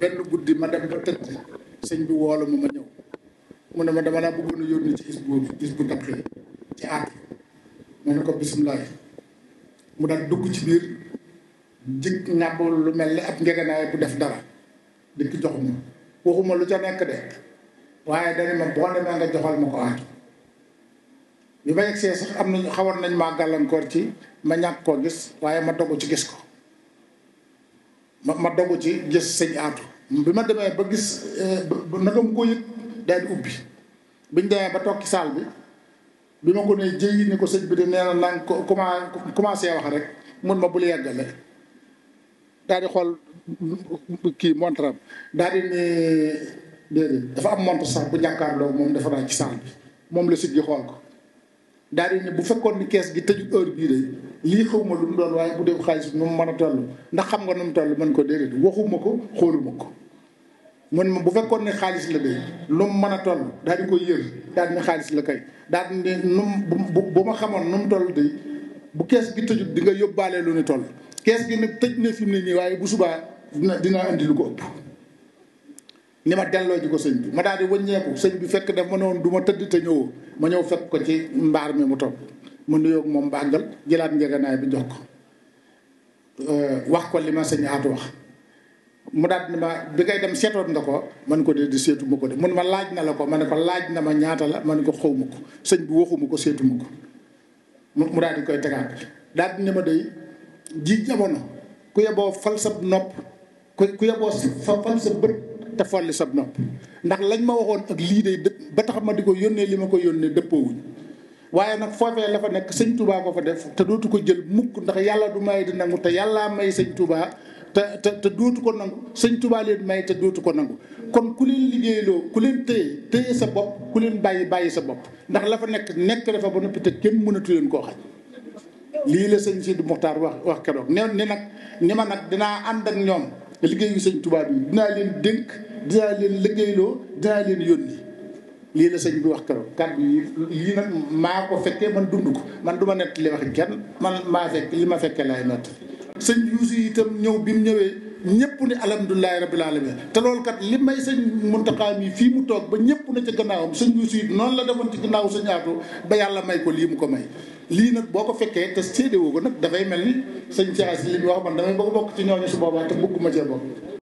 benn guddi ma dem ba tëdd sëñ bi woolu ma ñëw mu ne ma dama laa bëggoon a yónni ci is bu daqee ci aatu ma ne ko bisimilah mu daal dugg ci biir jëkk ñàbb lu mel ni ab ngegenaay bu def dara dikk jox ma waxuma lu ca nekk de waaye dañu ma boo demee nga joxal ma ko aatu bi ma yegsee sax am nañu xawoon nañ maa gàllankoor ci ma ñàkk koo gis waaye ma dogu ci gis ko ma dogu ci gis sëñ aatu bi ma demee ba gis naka mu ko yëg daal di ubbi biñ demee ba toog ci saal bi ma ko nee jëyi ni ko sëñ bi de nee na naan ko commencé wax rek mun ma bul yeggale daal di xool kii montaram daal di ne déedéet dafa am montre sax bu jàkkaarloo moom dafa naa ci saal bi moom la siggi xool ko daal di ne bu fekkoon ni kees gi tëju heure bii de lii xawma lu mu doon waaye bu dee xaalis bi nu mu mën a toll ndax xam nga nu mu toll mën ko déedéet waxuma ko xooluma ko mun ma bu fekkoon ne xaalis la de lu mu mën a toll daal di koy yër daal di ne xaalis la kay daal di ne nu mu bu ma xamoon nu mu toll de bu kees gi tëjut di nga yóbbaale lu ni toll kees gi nag tëj na fi mu ne nii waaye bu subaa dina indi lu ko ëpp ni ma delloo ji ko sëñ bi ma daal di wëññeeku sëñ bi fekk daf ma ne woon du ma tëdd te ñëwoo ma ñëw fekk ko ci mbaar mi mu toog mu nuyoog moom bàggal jëlaat njegenaay bi jox ko wax ko li ma sëñ aatu wax mu daal ni ma bi ngay dem seetoon nga ko man ko dee di seetu ma ko de mun ma laaj na la ko ma ne ko laaj na ma ñaata la ma ne ko xaw ma ko sëñ bi waxuma ko seetu ma ko mu daal di koy tegaat daal di ne ma day ji jamono ku yeboo fal sa nopp ku yeboo fal sa bët te folli sa nopp ndax lañ ma waxoon ak lii day ba tax ma di ko yónnee li ma ko yónnee dëppoowuñ waaye nag foofee la fa nekk sëñ Touba ko fa def te dootu ko jël mukk ndax yàlla du may di nangu te yàllaa may sëñ Touba te dootu ko nangu sëñ Touba leen may te dootu ko nangu kon ku leen liggéeyloo ku leen téye sa bopp ku leen bàyyi sa bopp ndax la fa nekk dafa ba noppi te kenn mënatu leen koo xañ lii la sëñ Sidi Mokhtar wax keroog ni ma nag dinaa ànd ak ñoom liggéeyu sëñ Touba bi dinaa leen dénk dinaa leen liggéeyloo dinaa leen yónni lii la sëñ bi wax keroog kàddu yi lii nag maa ko fekkee man dund ko man du ma nett li wax kenn man maa fekk li ma fekkee laay nett sëñ Yuusu itam ñëw bi mu ñëwee ñëpp ni alhamdulilahi rabbil alamin te loolu kat li may sëñ Muntaxa mi fii mu toog ba ñëpp na ca gannaawam sëñ Yuusu it noonu la defoon ci gannaaw sëñ Aatu ba yàlla may ko lii mu ko may lii nag boo ko fekkee te séedéwoo ko nag dafay mel ni sëñ Cheikh li mu wax man damay bëgg bokk ci ñooñu su boobaa te bëgguma cee bokk